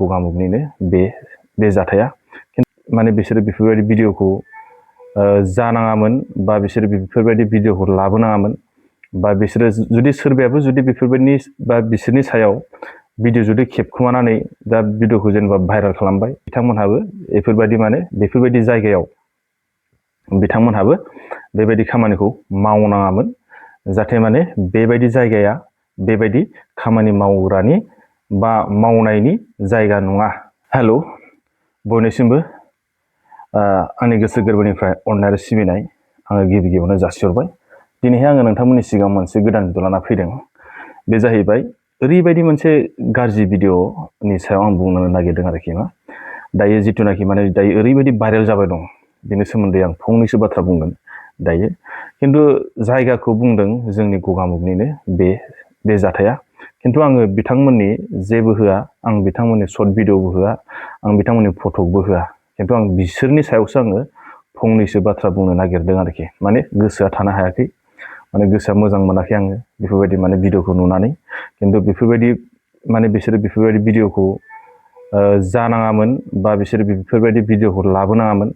गगामुगनिनो बे जाथाया माने बिसोरो बेफोरबायदि भिडिअखौ जानाङामोन बा बिसोरो बेफोरबायदि भिडिअखौ लाबोनाङामोन बा बिसोरो जुदि सोरबायाबो जुदि बेफोरबायदि बा बिसोरनि सायाव भिडिअ जुदि खेबखुमानानै दा भिडिअखौ जेनेबा भाइराल खालामबाय बिथांमोनहाबो बेफोरबायदि जायगायाव बिथांमोनहाबो बेबायदि खामानिखौ मावनाङामोन जाहाथे माने बेबायदि जायगाया बेबायदि खामानि मावग्रानि बा मावनायनि जायगा नङा। हेल' बयनिसिमबो आंनि गोसो गोरबोनिफ्राय अननाय आरो सिबिनाय आङो गिबियावनो जासिहरबाय। दिनैहाय आङो नोंथांमोननि सिगाङाव मोनसे गोदान भिडिअ लाना फैदों। बे जाहैबाय ओरैबायदि मोनसे गाज्रि भिडिअनि सायाव आं बुंनो नागिरदों आरोखि ना। दायो जिथुनाखि माने दायो ओरैबायदि भाइरेल जाबाय दं बेनि सोमोन्दै आं फंनैसो बाथ्रा बुंगोन दायो। खिन्थु जायगाखौ बुंदों जोंनि गगामुगनिनो बे जाथाया। खिन्थु आङो बिथांमोननि जेबो होआ, आं बिथांमोननि सर्ट भिडिअबो होआ, आं बिथांमोननि फटकबो होआ। खिन्थु आं बिसोरनि सायावसो आङो फंनैसो बाथ्रा बुंनो नागिरदों आरोखि। माने गोसोआ थानो हायाखै, माने गोसोआ मोजां मोनाखै आङो बेफोरबायदि माने भिडिअखौ नुनानै। खिन्थु बेफोरबायदि माने बिसोरो बेफोरबायदि भिडिअखौ जानाङामोन बा बिसोरो बेफोरबायदि भिडिअखौ लाबोनाङामोन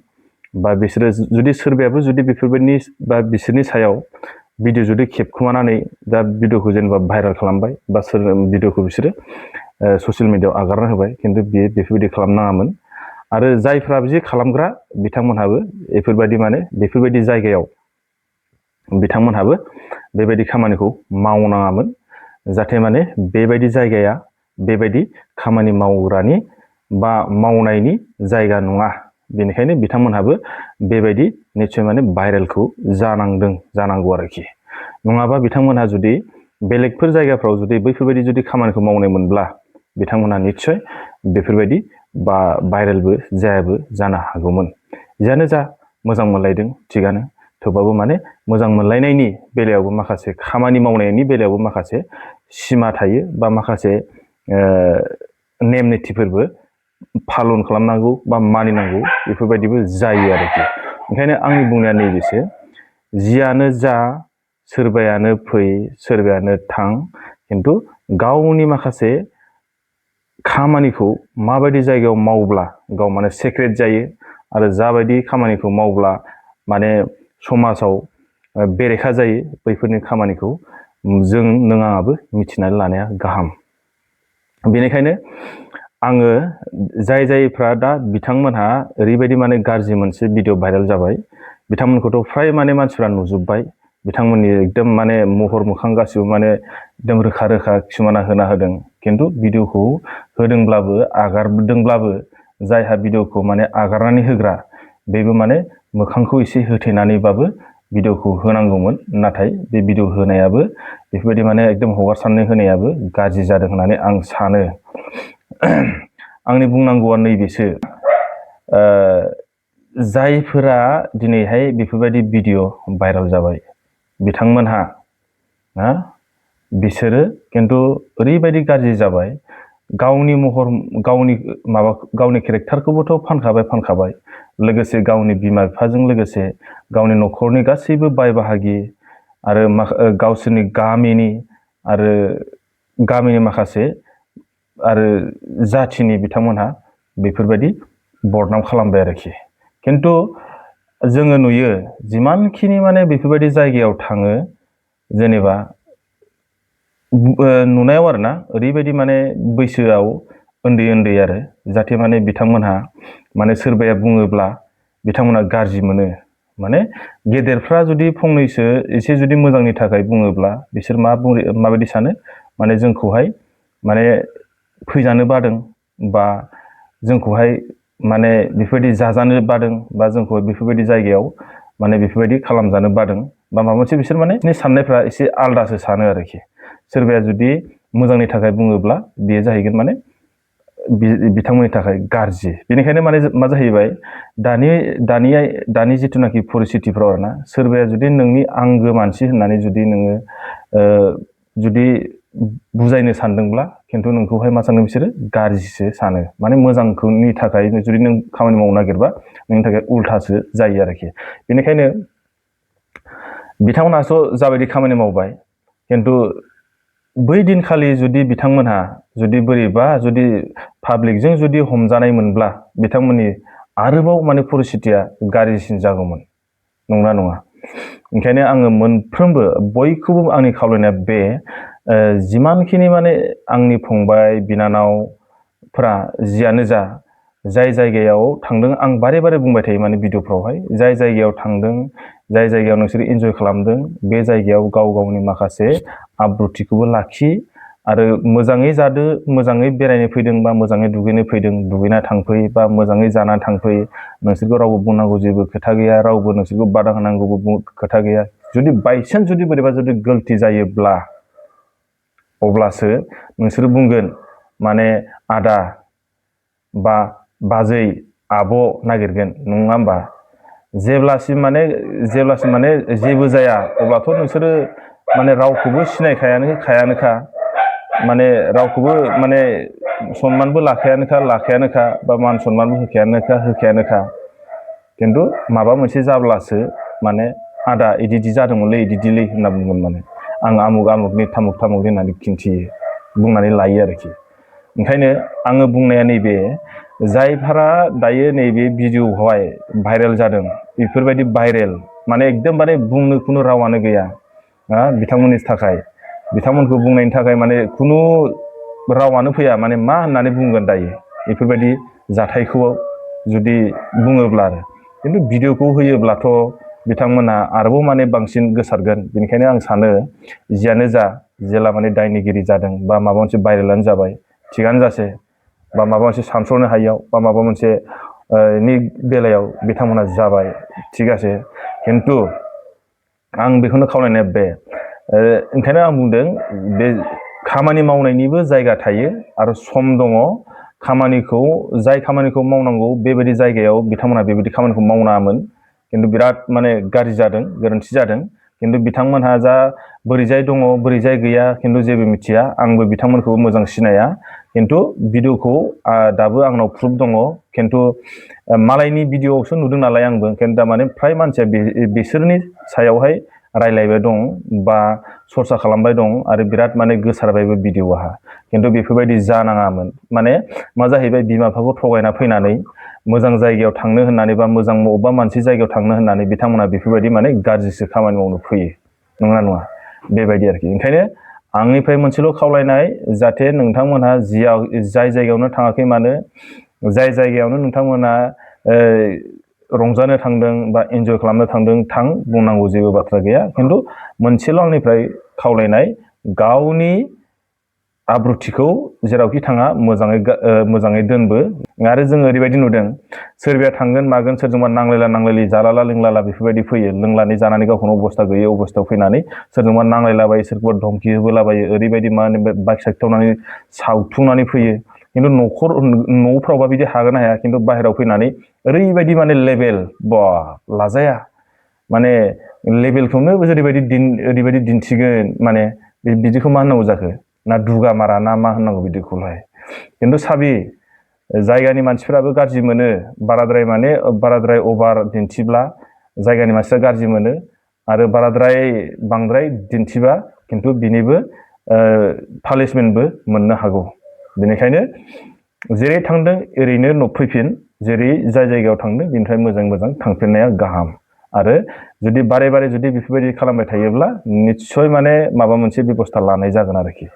बा बिसोरो जुदि सोरबायाबो जुदि बेफोरबायदि बा बिसोरनि सायाव भिडिअ जुदि खेबखुमानानै दा भिडिअखौ जेनेबा भाइराल खालामबाय बा भिडिअखौ बिसोरो ससियेल मिडियाआव आगारना होबाय, खिन्थु बेफोरबायदि खालामनाङामोन। आरो जायफ्रा बिदि खालामग्रा बिथांमोनहाबो बेफोरबायदि जायगायाव बिथांमोनहाबो बेबायदि खामानिखौ मावनाङामोन जाहाथे माने बेबायदि जायगाया बेबायदि खामानि मावग्रानि बा मावनायनि जायगा नङा। बेनिखायनो बिथांमोनहाबो बेबायदि निस्सय माने भाइरेलखौ जानांगौ आरोखि। नङाबा बिथांमोनहा जुदि बेलेगफोर जायगाफ्राव जुदि बैफोरबायदि जुदि खामानिखौ मावनाय मोनब्ला बिथांमोनहा निस्सय बेफोरबायदि बा भाइरेलबो जानो हागौमोन। जियानो जा मोजां मोनलायदों थिगानो, थेवबाबो माने मोजां मोनलायनायनि बेलायावबो माखासे खामानि मावनायनि बेलायावबो माखासे सिमा थायो बा माखासे नेम निथिफोरबो फालन खालामनांगौ बा मानिनांगौ बेफोरबायदिबो जायो आरोखि। ओंखायनो आंनि बुंनाया नैबेसो, जियानो जा सोरबायानो फै सोरबायानो थां, खिन्थु गावनि माखासे खामानिखौ माबायदि जायगायाव मावब्ला गाव माने सेक्रेट जायो आरो जाबायदि खामानिखौ मावब्ला माने समाजाव बेरेखा जायो बैफोरनि खामानिखौ नों आंहाबो मिथिनानै लानाया गाहाम। बेनिखायनो आङो जायफ्रा दा बिथांमोनहा ओरैबायदि माने गाज्रि मोनसे भिडिअ भाइरेल जाबाय, बिथांमोनखौथ' फ्राय माने मानसिफ्रा नुजोब्बाय। बिथांमोननि एकदम माने महर मोखां गासिबो माने एकदम रोखा रोखा खिसुमाना होना होदों। खिन्थु भिडिअखौ होदोंब्लाबो आगारदोंब्लाबो जायहा भिडिअखौ माने आगारनानै होग्रा बेबो माने मोखांखौ एसे होथेनानैबाबो भिडिअखौ होनांगौमोन। नाथाय बे भिडिअ होनायाबो बेफोरबायदि माने एकदम हगारसारनानै होनायाबो गाज्रि जादों होननानै आं सानो। आंनि बुंनांगौआ नैबेसो, जायफोरा दिनैहाय बेफोरबायदि भिडिअ भाइरेल जाबाय बिथांमोनहा बिसोरो खिन्थु ओरैबायदि गाज्रि जाबाय, गावनि महर गावनि केरेक्टारखौबोथ' फानखाबाय, लोगोसे गावनि बिमा बिफाजों लोगोसे गावनि न'खरनि गासैबो बाय बाहागि आरो गावसोरनि गामिनि माखासे आरो जाथिनि बिथांमोनहा बेफोरबायदि बदनाम खालामबाय आरोखि। खिन्थु जोङो नुयो जिमानखिनि माने बेफोरबायदि जायगायाव थाङो, जेनेबा नुनायाव आरोना ओरैबायदि माने बैसोआव उन्दै आरो जाहाथे माने बिथांमोनहा माने सोरबाया बुङोब्ला बिथांमोनहा गाज्रि मोनो। माने गेदेरफ्रा जुदि फंनैसो एसे जुदि मोजांनि थाखाय बुङोब्ला बिसोर माबायदि सानो, माने जोंखौहाय माने फैजानो बादों बा जोंखौहाय माने बेफोरबायदि जाजानो बादों बा जोंखौ बेफोरबायदि जायगायाव माने बेफोरबायदि खालामजानो बादों बा माबा मोनसे बिसोर माने साननायफ्रा एसे आलदासो सानो आरोखि। सोरबाया जुदि मोजांनि थाखाय बुङोब्ला बेयो जाहैगोन माने बिथांमोननि थाखाय गाज्रि। बेनिखायनो माने मा जाहैबाय दानि जिथुनाखि परिस्थितिफ्राव आरोना, सोरबाया जुदि नोंनि आंगो मानसि होननानै जुदि नोङो जुदि बुजायनो सानदोंब्ला खिन्थु नोंखौहाय मा सानो बिसोरो गाज्रिसो सानो। माने मोजांनि थाखाय जुदि नों खामानि मावनो नागिरबा नोंनि थाखाय उल्थासो जायो आरोखि। बेनिखायनो बिथांमोनहाथ' जाबायदि खामानि मावबाय, खिन्थु बै दिनखालि जुदि बिथांमोनहा जुदि बोरैबा जुदि पाब्लिकजों जुदि हमजानाय मोनब्ला बिथांमोननि आरोबाव माने परिस्थितिया गाज्रिसिन जागौमोन नंगौना नङा ओंखायनो आङो मोनफ्रोमबो बयखौबो आंनि खावलायनाया बे जिमानखिनि माने आंनि फंबाय बिनानावफोरा जियानो जा जाय जायगायाव थांदों आं बारे बारे बुंबाय थायो माने भिडिअफ्रावहाय जाय जायगायाव थांदों जाय जायगायाव नोंसोर एन्जय खालामदों बे जायगायाव गाव गावनि माखासे आब्रुथिखौबो लाखि आरो मोजाङै जादो मोजाङै बेरायनो फैदों बा मोजाङै दुगैनो फैदों दुगैना थांफै बा मोजाङै जाना थांफै नोंसोरखौ रावबो बुंनांगौ जेबो खोथा गैया रावबो नोंसोरखौ बादा होनांगौबो खोथा गैया जुदि बायचान्स जुदि बोरैबा जुदि गलति जायोब्ला अब्लासो नोंसोर बुंगोन माने आदा बा बाजै आब' नागिरगोन नङा होमबा जेब्लासिम माने जेबो जाया अब्लाथ' नोंसोरो माने रावखौबो सिनायखायानोखा माने रावखौबो माने सनमानबो लाखायानोखा बा मान सनमानबो होखायानोखा खिन्थु माबा मोनसे जाब्लासो माने आदा इदि जादोंमोनलै इदिलै होनना बुंगोन माने आं आमुगनि थामुक होननानै खिन्थियो बुंनानै लायो आरोखि ओंखायनो आङो बुंनाया नैबे जायफोरा दायो नैबे भिडिअ'आवहाय भाइरेल जादों बेफोरबायदि भाइरेल माने एकदमबारे बुंनो खुनु रावानो गैया बिथांमोननि थाखाय बिथांमोनखौ बुंनायनि थाखाय माने खुनु रावानो फैया माने मा होननानै बुंगोन दायो बेफोरबायदि जाथायखौ जुदि बुङोब्ला आरो खिन्थु भिडिअ'खौ होयोब्लाथ' बिथांमोना आरोबाव माने बांसिन गोसारगोन बेनिखायनो आं सानो जियानो जा जेला माने दायनिगिरि जादों बा माबा मोनसे भाइरेलानो जाबाय थिगानो जासे बा माबा मोनसे सानस्र'नो हायियाव बा माबा मोनसे नि बेलायाव बिथांमोना जाबाय थिगासे खिन्थु आं बेखौनो खावलायनाया बे ओंखायनो आं बुंदों बे खामानि मावनायनिबो जायगा थायो आरो सम दङ जाय खामानिखौ मावनांगौ बेबायदि जायगायाव बिथांमोना बेबायदि खामानिखौ मावनाङामोन खिन्थु बिराद माने गाज्रि जादों गोरोन्थि जादों खिन्थु बिथांमोनहा जा बोरैजाय दङ बोरैजाय गैया खिन्थु जेबो मिथिया आंबो बिथांमोनखौ मोजां सिनाया खिन्थु भिडिअ'खौ दाबो आंनाव प्रुफ दङ खिन्थु मालायनि भिडिअ'आवसो नुदों नालाय आंबो ओंखायनो थारमाने फ्राय मानसिया बिसोरनि सायावहाय रायलायबाय दं बा सरसा खालामबाय दं आरो बिराद माने गोसारबायबो भिडिअ'आ खिन्थु बेफोरबायदि जानाङामोन माने मा जाहैबाय बिमा बिफाखौ थगायना फैनानै मोजां जायगायाव थांनो होननानै बा मोजां बबेबा मोनसे जायगायाव थांनो होननानै बिथांमोना बेफोरबायदि माने गाज्रिसो खामानि मावनो फैयो नङा बेबायदि आरोखि ओंखायनो आंनिफ्राय मोनसेल' खावलायनाय जाहाथे नोंथांमोनहा जाय जायगायावनो थाङाखै मानो जाय जायगायावनो नोंथांमोना रंजानो थांदों बा एन्जय खालामनो थांदों बुंनांगौ जेबो बाथ्रा गैया खिन्थु मोनसेल' आंनिफ्राय खावलायनाय गावनि आब्रुथिखौ जेरावखि थाङा मोजाङै दोनबो आरो जोङो ओरैबायदि नुदों सोरबाया थांगोन मागोन सोरजोंबा नांलायलि जालाला लोंलाला बेफोरबायदि फैयो लोंनानै जानानै गावखौनो अबस्था गैयै अबस्थायाव फैनानै सोरजोंबा नांलायलाबायो सोरखौबा धमकि होबोलाबायो ओरैबायदि माने बाइक साखिथावनानै सावथुंनानै फैयो खिन्थु न'फ्रावबा बिदि हागोन हाया खिन्थु बाहेरायाव फैनानै ओरैबायदि माने लेभेल लाजाया माने लेभेलखौनो ओरैबायदि दिन्थिगोन माने बिदिखौ मा होननांगौ जाखो ना दुगा मारा ना मा होननांगौ बिदिखौलाय खिन्थु जायगानि मानसिफोराबो गाज्रि मोनो बाराद्राय अभार दिन्थिब्ला जायगानि मानसिफ्रा गाज्रि मोनो आरो बांद्राय दिन्थिबा खिन्थु बिनिबो पानिशमेन्टबो मोननो हागौ बेनिखायनो जेरै थांदों ओरैनो फैफिन जेरै जाय जायगायाव थांदों बेनिफ्राय मोजां थांफिननाया गाहाम आरो जुदि बारे जुदि बेफोरबायदि खालामबाय थायोब्ला निस्सय माने माबा मोनसे बेबस्था लानाय जागोन आरोखि